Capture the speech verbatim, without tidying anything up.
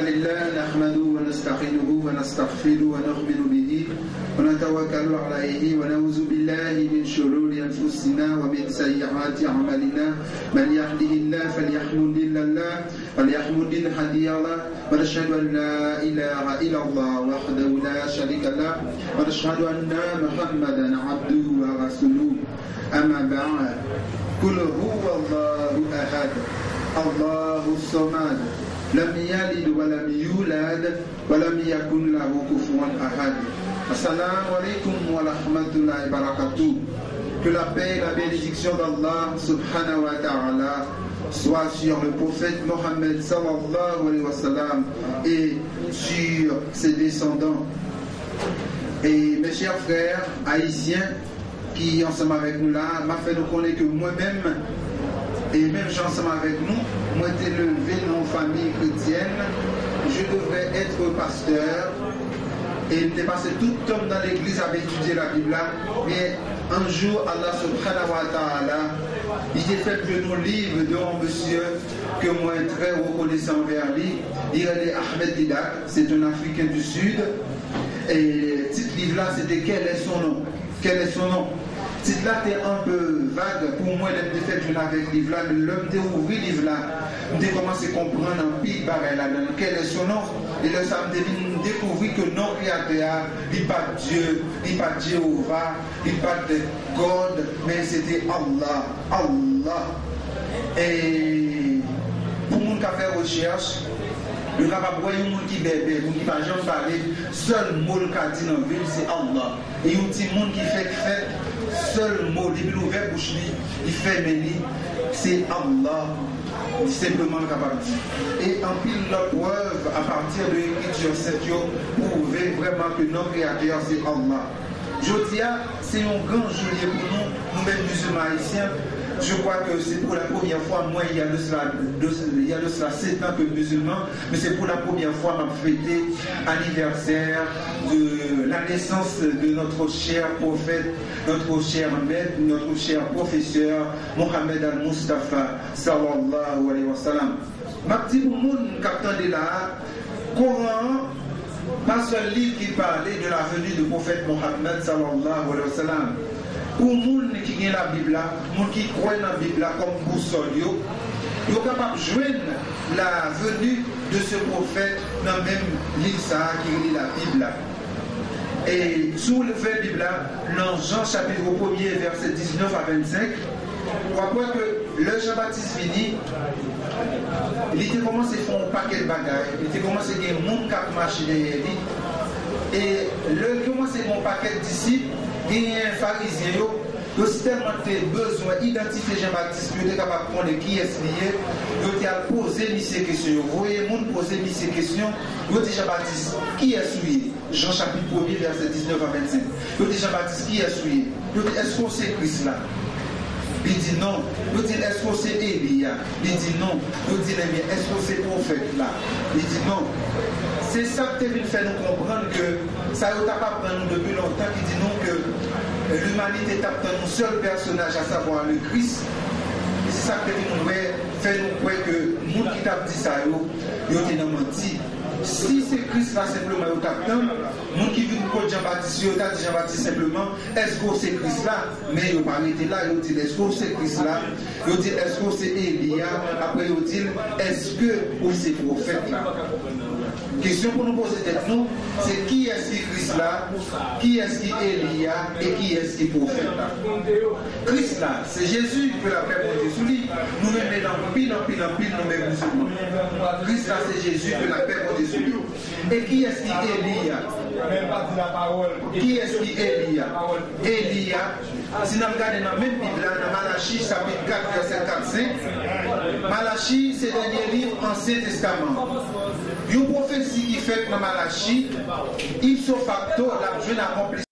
لله نحمده ونستعينه ونستغفره ونؤمن به ونتوكل عليه ونعوذ بالله من شرور أنفسنا ومن سيئات أعمالنا. من يهده الله فلا مضل له ولا هادي له. ونشهد أن لا إله إلا الله وحده لا شريك له. ونشهد أن محمدا عبده ورسوله. أما بعد. قل هو الله أحد. الله الصمد. لم يلد ولم يولد. ولم يكن له كفوا أحد. السلام عليكم ورحمة الله وبركاته. Que la paix et la bénédiction d'Allah subhanahu wa ta'ala soit sur le prophète Mohammed sallallahu alayhi wa sallam et sur ses descendants. Et mes chers frères haïtiens, ki ansanm avèk nou la, m ap fè nou konnen ke mwen menm, e menm jan ansanm avèk nou, mwen te leve nan yon fanmi kretyèn, je devrais être pasteur, e m te pase tout tan m nan legliz ap etidye Labib la, men un jour, Allah subhanahu wa ta'ala, li te fè m jwenn yon liv de yon mesye ke mwen trè rekonesan anvè li, li rele Ahmed Didak, se yon Afriken di Sid, e tit liv la, se te Quel est son nom? Quel est son nom? Tit la te anpe vag pou mwen lè m te fèk jwenn avèk liv la, men lè m te ouvri liv la, m te kòmanse konprann anpil bagay ladan l. Quel est son nom? E lè sa a, m te vin dekouvri ke non Kreyatè a, li pa t Dye, li pa t Jewova, li pa t God, men se te Allah. Allah. E pou moun k ap fè rechèch, yo kapab wè yon moun ki bèbè, moun ki pa janm pale, sèl mo l ka di nan vi l, se Allah. E yon timoun ki fèk fèt, sèl mo, depi l ouvè bouch li, li fèmen li, se Allah, senpleman l kapab di. E anpil lòt prèv apati de ekriti sent yo pwouve vrèman ke non Kreyatè a se Allah. Jodi a, se yon gran jou l ye pou nou, nou menm mizilman ayisyen. Je crois que c'est pour la première fois, moi, il y a de cela, de, il y a de cela sept ans que mizilman, mais c'est pour la première fois m ap fete anivèsè de la naissance de notre cher prophète, notre cher maître, notre cher professeur Mohamed Al-Mustafa, sallallahu alayhi wa sallam. M ap di pou moun k ap tande la a, Koran an pa sèl liv ki pale de la venue de prophète Mohammed, sallallahu alayhi wa sallam. Pou moun ki gen Labib la, moun ki kwè nan Bib la kòm bousòl yo, yo kapab jwenn la venue de ce prophète nan menm liv sa a ki rele Labib la. E si w ouvè Bib la, nan Jan chapit premye, vèsè diznèf a vennsenk, w ap wè ke lè Jan Batis vini, li te kòmanse fè yon pakèt bagay, li te kòmanse gen moun k ap mache dèyè li. E lè l kòmanse gen yon pakèt disip, genyen Farizyen yo, yo tèlman te bezwen idantifye Jan Batis pou yo te kapab konnen kiyès li ye, yo te al poze misye kesyon, yo voye moun poze misye kesyon, yo di Jan Batis, "Kiyès ou ye?" Jan chapit premye, vèsè diznèf a vennsenk. Yo di Jan Batis, "Kiyès ou ye?" Yo di, "Èske w se Kris la?" Li di, "Non." Yo di l, "Èske w se Eli a?" Li di, "Non." Yo di l, "Ebyen, èske w se pwofèt la?" Li di, "Non." Se sa k te vin fè nou konprann ke sa yo t ap aprann nou depi lontan ki di nou ke, eh, limanite t ap tann yon sèl pèsonaj, asavwa le Kris. E se sa k te vin wè, fè nou kwè ke moun ki t ap di sa yo, yo te nan manti. Si se Kris la senpleman yo t ap tann, moun ki vin kot Jan Batis yo, yo ta di Jan Batis senpleman, "Èske w se Kris la?" Men yo pa rete la, yo di l, "Èske w se Kris la?" Yo di l, "Èske w se Eli a?" Apre yo di l, "Èske ou se pwofèt la?" Kesyon pou nou poze tèt nou, se kiyès ki Kris la, kiyès ki Eli a, e kiyès ki pwofèt la? Kris la, se Jezi, ke lapè Bondye sou li. Nou renmen l anpil, anpil, anpil, nou menm mizilman. Kris la, se Jezi, ke lapè Bondye sou li. E kiyès ki Eli a? Kiyès ki Eli a? Eli a, si n al gade nan menm Bib la, nan Malachi, chapit kat, vèsè kat, senk, Malachi, se dènye liv Ansyen Testaman. Yon pwofesi ki fèt nan Malachi, ipso facto, l ap jwenn akonplisman.